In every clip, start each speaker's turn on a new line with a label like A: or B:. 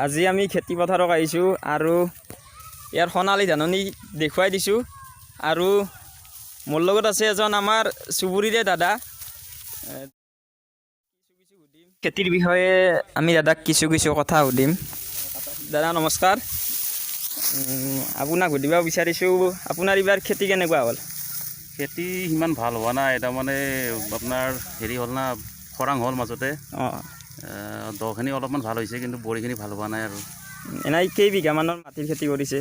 A: আজি আমি খেতি পথাৰক আহিছোঁ আৰু ইয়াৰ সোণালী ধাননি দেখুৱাই দিছোঁ। আৰু মোৰ লগত আছে এজন আমাৰ চুবুৰীৰে দাদা। খেতিৰ বিষয়ে আমি দাদাক কিছু কিছু কথা সুধিম। দাদা, নমস্কাৰ। আপোনাক সুধিব বিচাৰিছোঁ, আপোনাৰ এইবাৰ খেতি কেনেকুৱা হ'ল?
B: খেতি সিমান ভাল হোৱা নাই। তাৰমানে আপোনাৰ হেৰি হ'ল না, খৰাং হ'ল মাজতে। দখিনি অলপমান ভাল হৈছে, কিন্তু বৰিখিনি ভাল হোৱা নাই আৰু।
A: এনেই কেইবিঘামানৰ মাটিৰ খেতি কৰিছে?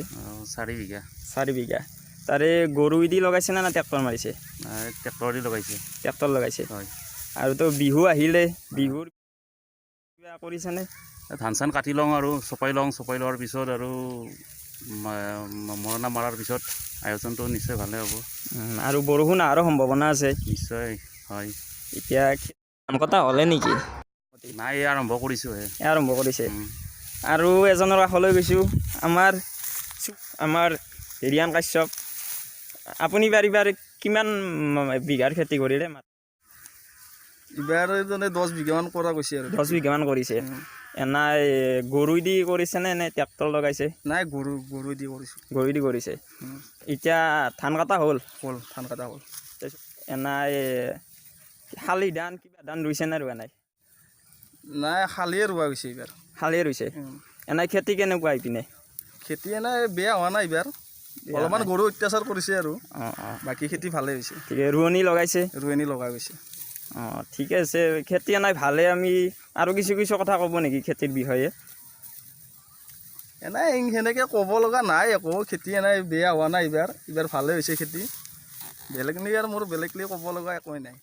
B: 4 বিঘা।
A: 4 বিঘা। তাৰে গৰু দি লগাইছে নে, না ট্ৰেক্টৰ মাৰিছে?
B: ট্ৰেক্টৰ দি লগাইছে।
A: ট্ৰেক্টৰ লগাইছে?
B: হয়।
A: আৰু তো বিহু আহিলে, বিহুৰ কিবা কৰিছেনে?
B: ধান চান কাটি লওঁ আৰু চপাই লওঁ। চপাই লোৱাৰ পিছত আৰু মৰণা মৰাৰ পিছত আয়োজনটো নিশ্চয় ভালে হ'ব।
A: আৰু বৰষুণ অহাৰো সম্ভাৱনা আছে।
B: নিশ্চয় হয়।
A: এতিয়া ধান কটা হ'লে নেকি?
B: নাই, এই আৰম্ভ কৰিছোঁহে।
A: এই আৰম্ভ কৰিছে। আৰু এজনৰ কাষলৈ গৈছোঁ, আমাৰ আমাৰ হিৰিয়ান কাশ্যপ। আপুনি এইবাৰ কিমান বিঘাৰ খেতি কৰিলে?
C: এইবাৰ মানে 10 বিঘামান কৰা গৈছে আৰু।
A: 10 বিঘামান কৰিছে। এনেই গৰু দি কৰিছে নে, নে ট্ৰেক্টৰ লগাইছে?
C: নাই, গৰু দি কৰিছোঁ।
A: গৰু দি কৰিছে। এতিয়া ধান কটা হ'ল?
C: হ'ল, ধান কটা হ'ল।
A: এনেই শালি ধান, কিবা ধান ৰুইছে নে ৰোৱা নাই?
C: নাই, শালিয়ে ৰোৱা গৈছে এইবাৰ।
A: শালিয়ে ৰুইছে। এনেই খেতি কেনেকুৱা ইপিনে?
C: খেতি এনেই বেয়া হোৱা নাই এইবাৰ।
A: বেয়া
C: অলপমান
A: নাই।
C: গৰু অত্যাচাৰ কৰিছে আৰু।
A: অঁ অঁ
C: বাকী খেতি ভালেই হৈছে।
A: ঠিকে, ৰোৱনী লগাইছে?
C: ৰোৱনী লগা গৈছে।
A: অঁ, ঠিকে আছে। খেতি এনেই ভালে। আমি আৰু কিছু কিছু কথা ক'ব নেকি খেতিৰ বিষয়ে?
C: এনেই সেনেকৈ ক'ব লগা নাই একো। খেতি এনেই বেয়া হোৱা নাই এইবাৰ। এইবাৰ ভালেই হৈছে খেতি। বেলেগ নেকি আৰু মোৰ বেলেগলি ক'ব লগা একোৱেই নাই।